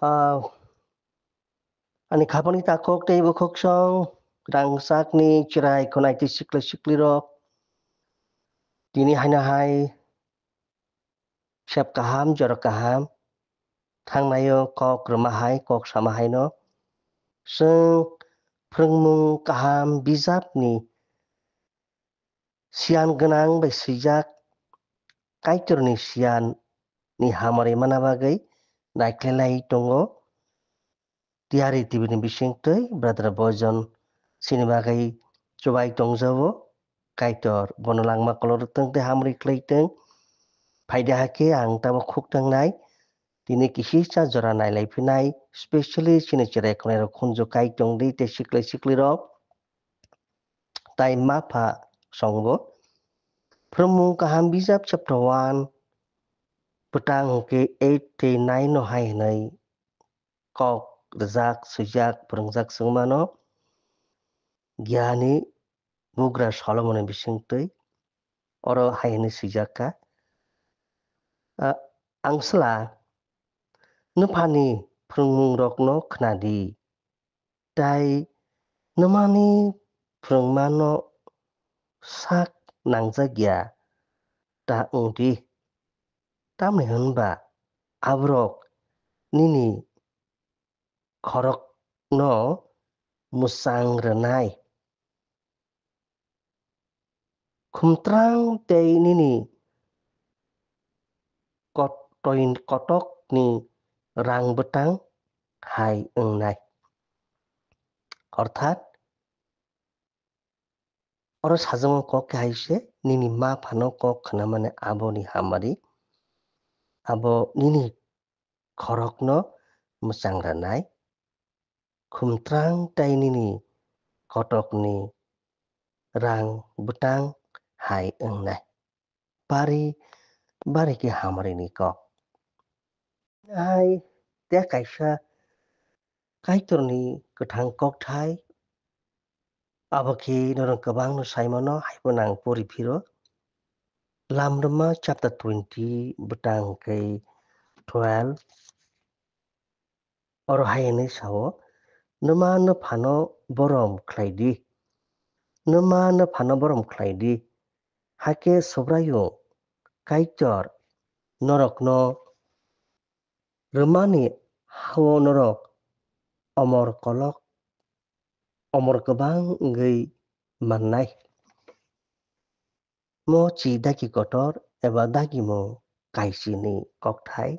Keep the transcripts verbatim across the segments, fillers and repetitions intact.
Ah, ani khapangni takhuk tei bukhuksong, rangchakni chwrai khwnai tei sikla siklirok, tini haino hai sep kaham, jora kaham, thangnaio kok rwma hai, kok sama haino chwng phwrwngmung kaham bijapni siyan gwnang bai swijak Kaitorni siyan ni hamari mana bagwi naikhlailai tongo. Tiyari T V ni bisingtwi Brother Boyjon chini bagwi chubai tongjago. Kaitor bono langma kolok rwtwng tei hamari khlai tong. Phaidi hakhe ang tamo khuk tangnai. Tini kisisa jora nailai phinai, specially chini chwrai khwnairok khunju kai tongdi tei siklai siklirok. Tai ma pha songbo. Phwrwngmung kaham bijap chapter one, bwtang hwnkhe eight tei nine no hai hwnwi kok rwjak, swijak, phwrwngjak chwng mano. Giyani bugra Solomonni bisingtwi oro hai hwnwi swijak kha, "A, angsla, nwphani phwrwngmungrokno khna di, tai nwmani phwrwngmano sak nangjak ya ta wng di. Tamni hwn ba aborok nini khorokno mwchang rwnai. Khumtrang tei nini kot-, toi-, kotokni rang bwtang hai wngnai." Orthat, oro sajagmani kok khe hai se, nini ma phano kok khnamani aboni hamari, abo nini khorokno mwchang rwnai, khumtrang tei nini kotokni rang bwtang hai wngnai. Bari, bari khe hamari ni kok. Hai, tei kaisa Kaitorni kwthang kokthai, abo khe norok kwbangno sai mano, hai phano ang pori phiro. Lamrwma chapter twenty, bwtang khe twelve. Oro hai hwnwi sao, "Nwma nwphano borom khlai di, nwma nwphano borom khlai di, hakhe Subraiyung Kaitor norokno rwmani ha-o norok omor kolok, omor kwbang wngwi mannai." Mo chi dagi kotor eba dagimung kaisini kokthai.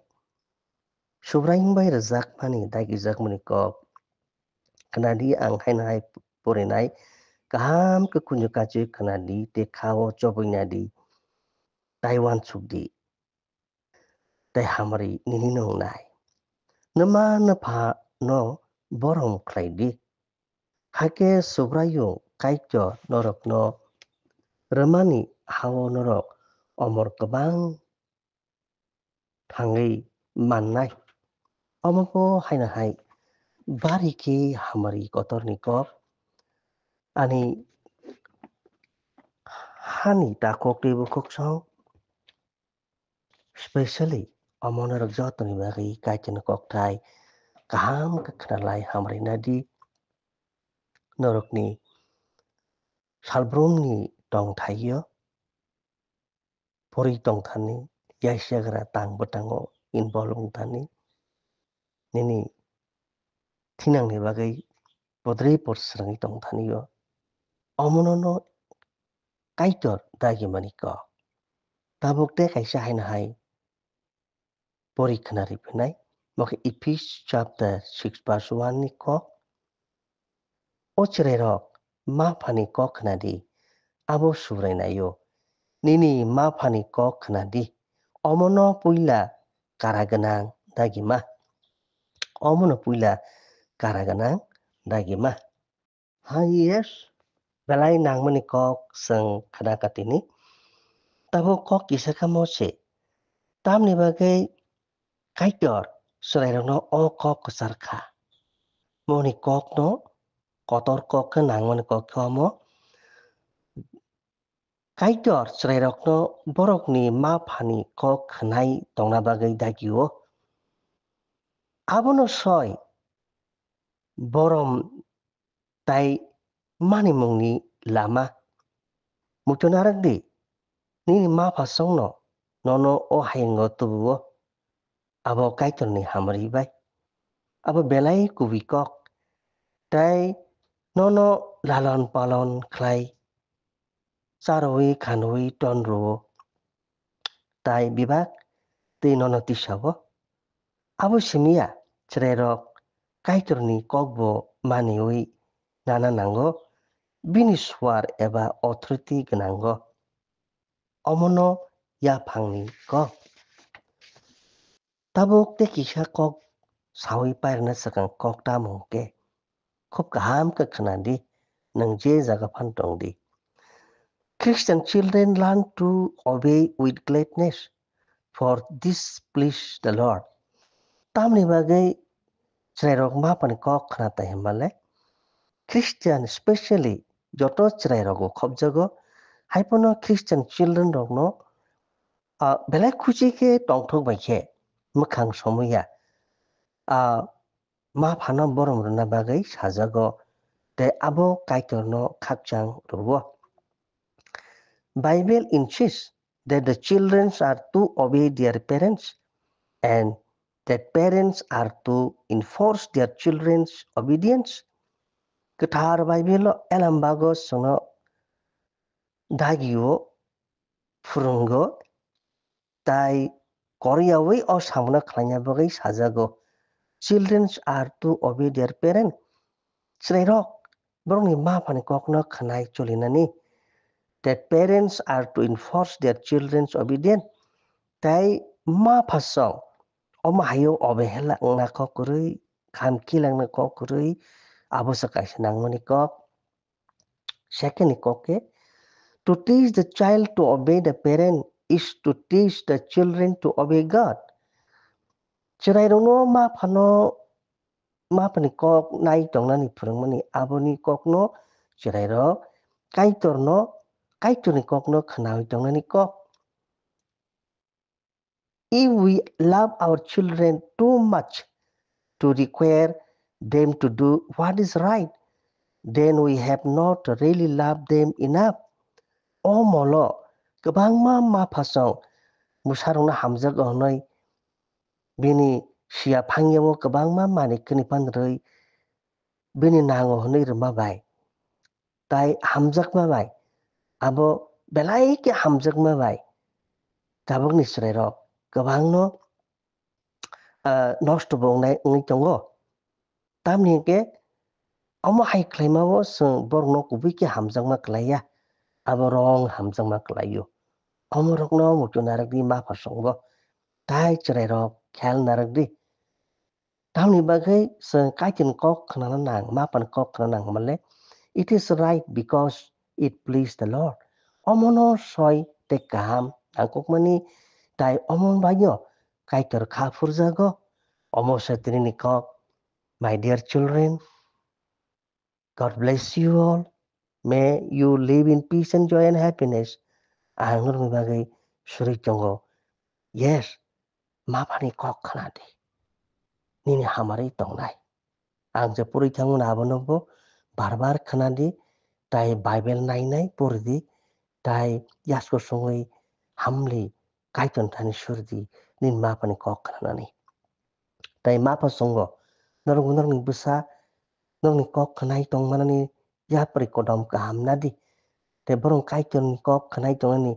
Subraiyung bai rwjakmani dagijakmani kok. Khnadi, ang haino hai porinai, kaham khe kunju kachi khnadi tei kha-o chobwi nadi. Tai uansuk di. Tei hamari nini no wngnai. Nwma nwphano borom khlai di. Hakhe Subraiyung Kaitor norokno rwmani ha-o norok omor kwbang thangwi mannai. Omo bo haino hai bari khe hamari kotorni kok. Ani hani takhuk tei bukhuksong, specially omo norok jotoni bagwi Kaitorni kokthai kaham khe khnalai hamari nadi. Norokni salbrumni tongthaio pori tongthani, yaisiagra tang bwtango involve wngthani, nini thinangni bagwi podrei por swrwngwi tongthanio. Omono no Kaitor dagimani kok. Tabuk tei kaisa haino hai pori khna riphinai, bo khe Ephesians chapter six verse one ni kok. O chwrairok, ma phani kok khna di, abo Subraiyung naio. Nini ma phani kok khna di, omono puila kara gwnang dagima. Omono puila kara gwnang dagima. Hai, yes, belai nangmani kok chwng khna kha tini. Tabuk kok kisa kha mo se. Tamni bagwi Kaitor chwrairokno o kok kwchar kha. Moni kokno kotor kok khe nangmani kok khe omo. Kaitor chwrairokno borokni ma phani kok khnai tongna bagwi dagio. Abono soi borom tai manimungni lama. Muitu narwk di, nini ma phasongno nono o hayungo tubuo, abo Kaitorni hamari bai. Abo belai kubui kok, tai nono lalon palon khlai, charwi khanwi ton rwo, tai bebak twi nono tisao. Abo simiya, chwrairok Kaitorni kokbo maniwi nana nango, bini suar eba authority gwnango. Omono yaphangni kok. Tabuk tei kisa kok sawi pairwna swkang kok tamo hwnkhe, khub kaham khe khwnadi, nwng je jaga phan tongdi. Christian children learn to obey with gladness, for this please the Lord. Tamni bagwi chwrairok ma phani kok khna tai hwnba le, Christian specially joto chwrairokbo khopjago, hai phano Christian children rokno, ah, belai khuchi khe tongthok bai khe mwkhang somwi ya. Ah, ma phano borom rwna bagwi sajago, tei abo Kaitorno khakchang rwo. Bible insists that the children are to obey their parents and that parents are to enforce their children's obedience. Kwthar Bible-o elam bago chwngno dagio phwrwngo, tai koriyawi o samano khlaina bagwi sajago. Children are to obey their parent. Chwrairok borokni ma phani kokno khwnai cholinani. That parents are to enforce their children's obedience. Tai ma phasong omo hayo obehela wngna kok kwrwi, kham kilangna kok kwrwi, abo se kaisa nangmani kok. Second ni kok khe, to teach the child to obey the parent is to teach the children to obey God. Chwrairokno ma phano, ma phani kok nai tongnani phwrwngmani, aboni kokno chwrairok Kaitorno, Kaitorni kokno khnawi tongnani kok. If we love our children too much to require them to do what is right, then we have not really loved them enough. O molo kwbangma ma phasong bwsarokno hamjago hwnwi bini siya phangyao kwbangma manwi kwni phan rwi bini nango hwnwi rwma bai, tai hamjakma bai, abo belai khe hamjakma bai tabukni chwrairok kwbangno, ah, nosto bo wngnai wngwi tongo. Tamni hwnkhe omo hai khlaimao chwng borokno kubui khe hamjakma klaiya, abo wrong hamjakma klaio. Omo rokno muitu narwk di ma phasongbo, tai chwrairok khel narwk di. Tamni bagwi chwng Kaitorni kok khnana nang, ma phani kok khnana nang hwnba le, it is right because it please the Lord. Omono soi tei kaham nangkukmani, tai omo baino Kaitor kha phurjago. Omo se tinini kok. My dear children, God bless you all. May you live in peace and joy and happiness. Ang norokni bagwi suri tongo. Yes, ma phani kok khna di. Nini hamari tongnai. Ang je puri thango na abono bo bar bar khna di, tai Bible nai nai puri di, tai yasko songwi hamli Kaitor thani suri di, nini ma phani kok khnanani. Tai ma pha songo, norok norokni bwsa, norokni kok khnai tongmanani yapri kodom kaham nadi. Tei borok Kaitorni kok khnai tongnani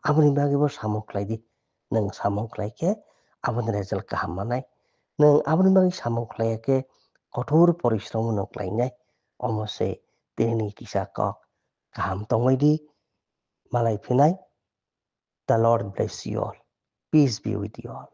aboni bagwi bo samung khlai di. Nwng samung khlai khe aboni result kaham manai. Nwng aboni bagwi samung khlai ya khe kothor porishrom no khlainai. Omo se tinini kisa kok. Kaham tongbai di. Malai phinai. The Lord bless you all. Peace be with you all.